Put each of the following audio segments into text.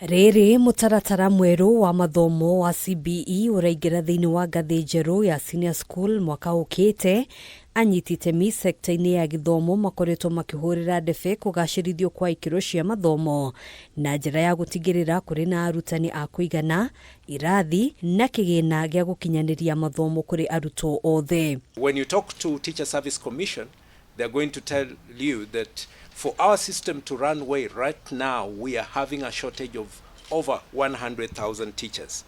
Rĩrĩ mũtaratara mwerũ wa mathomo wa CBE ũraingĩra thĩinĩ wa ngathĩ njerũ ya senior school mwaka ũkĩte, anyiti itemi sekta-inĩ ya gĩthomo makoretwo makĩhũrĩra ndebe kũgacĩrithio kwa ikĩro cia mathomo na njĩra ya gũtigĩrĩra kũrĩ na arutani a kũigana, irathi na kĩgĩna gĩa gũkinyanĩria mathomo kũrĩ arutwo othe. When you talk to Teacher Service Commission, they're going to tell you that for our system to run well right now, we are having a shortage of over 100,000 teachers.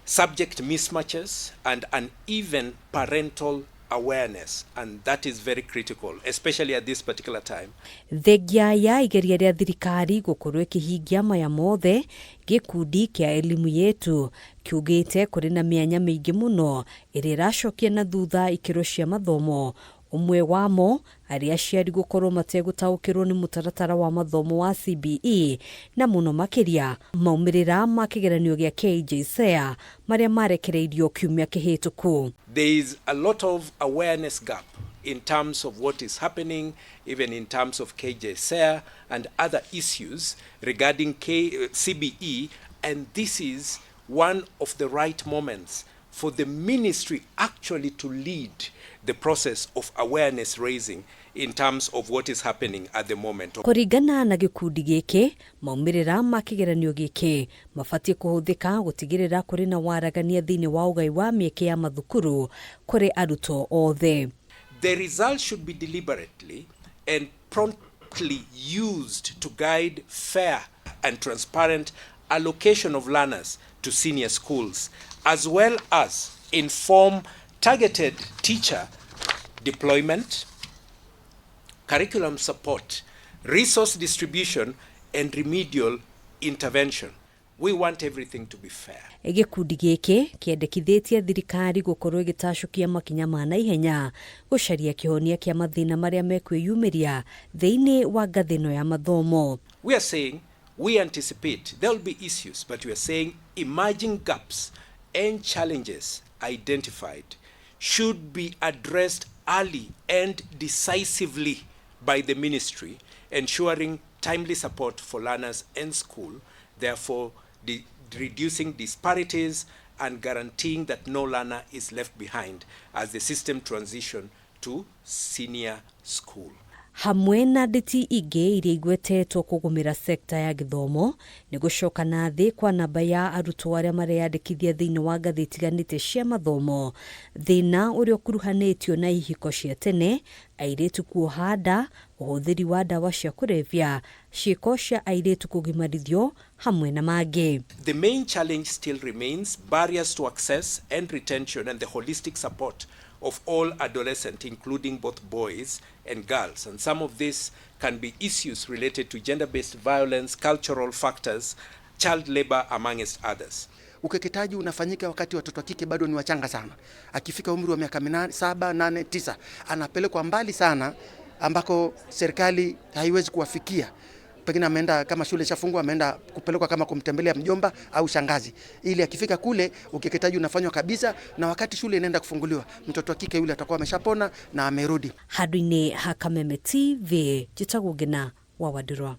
Subject mismatches and uneven parental awareness, and that is very critical, especially at this particular time. Thengia ya igeria rĩa thirikari gũkorwo ĩkĩhingia maya mothe, gĩkundi kĩa Elimu Yetu kiugĩte kũrĩ na mĩanya mĩingĩ mũno ĩrĩa ĩracokia na thutha ikĩro cia mathomo, ũmwe wamo arĩ aciari gũkorwo mategũtaũkĩrwo nĩ mũtaratara wa mathomo wa CBE na mũno makĩria maumĩrĩra ma kĩgeranio gĩa KJSEA marĩa marekereirio kiumia kĩhĩtũku. There is a lot of awareness gap in terms of what is happening, even in terms of KJSEA and other issues regarding CBE, and this is one of the right moments for the ministry actually to lead the process of awareness raising in terms of what is happening at the moment. Kũringana na gĩkundi gĩkĩ, maumĩrĩra ma kĩgeranio gĩkĩ mabatiĩ kũhũthĩka gũtigĩrĩra kũrĩ na waragania thĩinĩ wa ũgai wa mĩeke ya mathukuru kũrĩ arutwo othe. The results should be deliberately and promptly used to guide fair and transparent allocation of learners to senior schools, as well as inform targeted teacher deployment, curriculum support, resource distribution, and remedial intervention. We want everything to be fair. Gĩkundi gĩkĩ kĩendekithĩtie thirikari gũkorwo ĩgĩtacũkia makinya ma naihenya gũcaria kĩhonia kĩa mathĩna marĩa mekwĩyumĩria thĩinĩ wa ngathĩ ĩno ya mathomo. We are saying we anticipate there will be issues, but we are saying emerging gaps and challenges identified should be addressed early and decisively by the ministry, ensuring timely support for learners and school, therefore reducing disparities and guaranteeing that no learner is left behind as the system transition to senior school. Hamwe na nditi ingĩ iria igwetetwo kũgũmĩra sekta ya gĩthomo nĩ gũcoka na thĩ kwa namba ya arutwo arĩa mareyandĩkithia thĩinĩ wa ngathĩ itiganĩte cia mathomo, thĩna ũrĩa ũkuruhanĩtio na ihiko cia tene, airĩtu kuoha nda, ũhũthĩri wa ndawa cia kũrebia, ciĩko cia airĩtu kũgimarithio hamwe na mangĩ. The main challenge still remains barriers to access and retention and the holistic support of all adolescents, including both boys and girls. And some of these can be issues related to gender-based violence, cultural factors, child labor, amongst others. Ukeketaji unafanyika wakati watoto wa kike bado ni wachanga sana. Akifika umri wa miaka 8, 7, 8, 9 anapelekwa mbali sana ambako serikali haiwezi kuwafikia. Pengine ameenda kama shule ishafungwa, ameenda kupelekwa kama kumtembelea mjomba au shangazi, ili akifika kule ukeketaji unafanywa kabisa, na wakati shule inaenda kufunguliwa mtoto wa kike yule atakuwa ameshapona na amerudi. Handũ-inĩ ha Kameme TV, njĩtagwo Ngina wa Wandirwa.